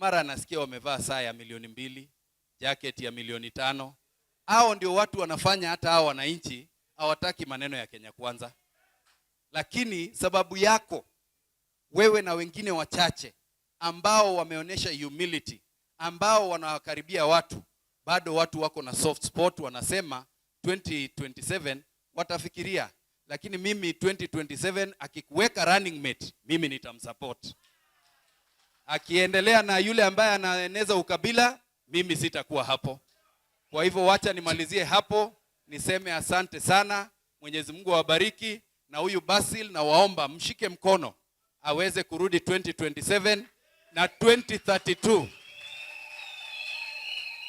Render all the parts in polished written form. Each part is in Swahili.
Mara anasikia wamevaa saa ya milioni 2, jacket ya milioni 5. Hao ndio watu wanafanya hata hao wananchi hawataki maneno ya Kenya Kwanza. Lakini sababu yako wewe na wengine wachache ambao wameonyesha humility, ambao wanawakaribia watu, bado watu wako na soft spot, wanasema 2027 watafikiria, lakini mimi 2027 akikuweka running mate, mimi nitamsupport. Akiendelea na yule ambaye anaeneza ukabila, mimi sitakuwa hapo. Kwa hivyo wacha nimalizie hapo, niseme asante sana. Mwenyezi Mungu awabariki, na huyu Basil nawaomba mshike mkono aweze kurudi 2027 na 2032.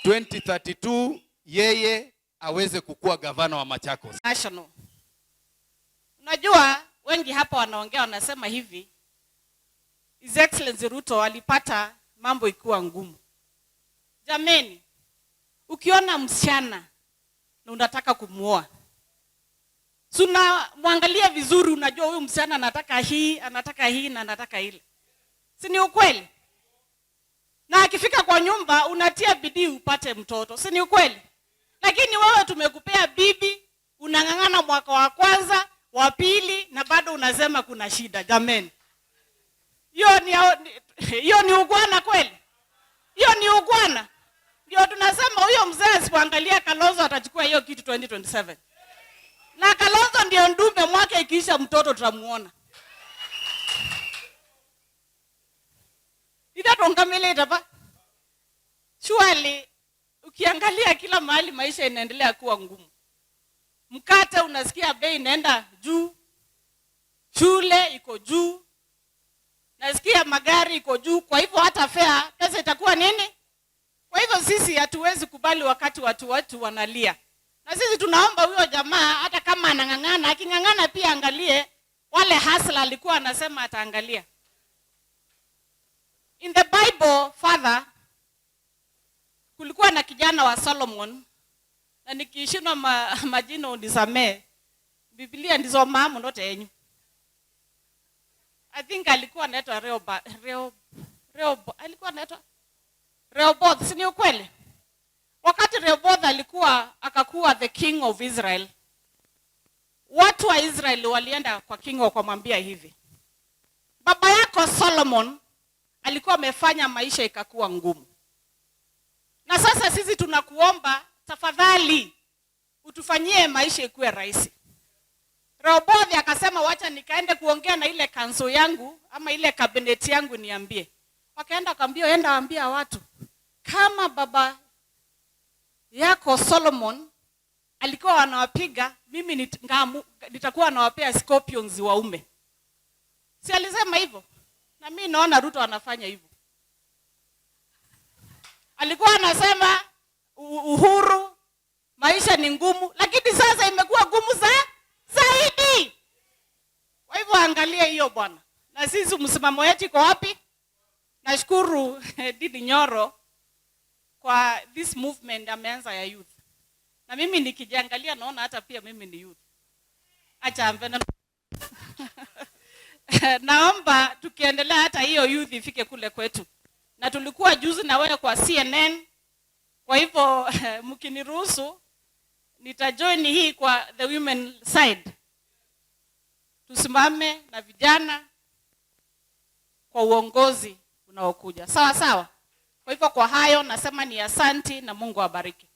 2032 yeye aweze kukuwa gavana wa Machakos. National. Unajua wengi hapa wanaongea wanasema hivi, His Excellency Ruto alipata mambo ikiwa ngumu. Jameni, ukiona msichana na unataka kumuoa, si unamwangalia vizuri, unajua huyu msichana anataka hii, anataka hii na anataka ile, si ni ukweli? Na akifika kwa nyumba unatia bidii upate mtoto, si ni ukweli? Lakini wewe tumekupea bibi, unang'ang'ana mwaka wa kwanza, wa pili, na bado unasema kuna shida. Jameni, hiyo ni ungwana kweli? Hiyo ni ungwana? Ndio tunasema huyo mzee asipoangalia Kalonzo atachukua hiyo kitu 2027. Na Kalonzo ndio ndume, mwaka ikiisha mtoto tutamuona. Itatongameleta pa. Surely ukiangalia kila mahali maisha inaendelea kuwa ngumu. Mkate unasikia bei inaenda juu, shule iko juu, nasikia magari iko juu. Kwa hivyo hata fare pesa itakuwa nini? Kwa hivyo sisi hatuwezi kubali wakati watu wetu wanalia, na sisi tunaomba huyo jamaa hata kama anang'ang'ana, aking'ang'ana pia angalie wale hustler alikuwa anasema ataangalia. In the Bible, father, kulikuwa na kijana wa Solomon, na nikishindwa majina unisamee. Biblia ndizo mamu ndote yenyu. I think alikuwa anaitwa alikuwa anaitwa Rehoboth, si ni ukweli? Wakati Rehoboth alikuwa akakuwa the king of Israel, watu wa Israel walienda kwa king wakamwambia hivi, baba yako Solomon alikuwa amefanya maisha ikakuwa ngumu, na sasa sisi tunakuomba tafadhali utufanyie maisha ikuwe rahisi. Rehoboth akasema wacha nikaende kuongea na ile council yangu ama ile cabinet yangu niambie. Wakaenda wakaambia, enda ambia watu kama baba yako Solomon alikuwa anawapiga, mimi nitakuwa nawapea scorpions waume. Si alisema hivyo? Na mimi naona Ruto anafanya hivyo. Alikuwa anasema uhuru, maisha ni ngumu, lakini sasa imekuwa ngumu zaidi. Kwa hivyo angalia hiyo bwana. Na sisi msimamo wetu iko wapi? Nashukuru Ndindi Nyoro kwa this movement ameanza ya youth. Na mimi nikijiangalia naona hata pia mimi ni youth. Acha ambena. Naomba tukiendelea hata hiyo youth ifike kule kwetu. Na tulikuwa juzi na wewe kwa CNN. Kwa hivyo mkiniruhusu nitajoin hii kwa the women side. Tusimame na vijana kwa uongozi unaokuja. Sawa sawa. Kwa hivyo kwa hayo nasema ni asanti na Mungu awabariki.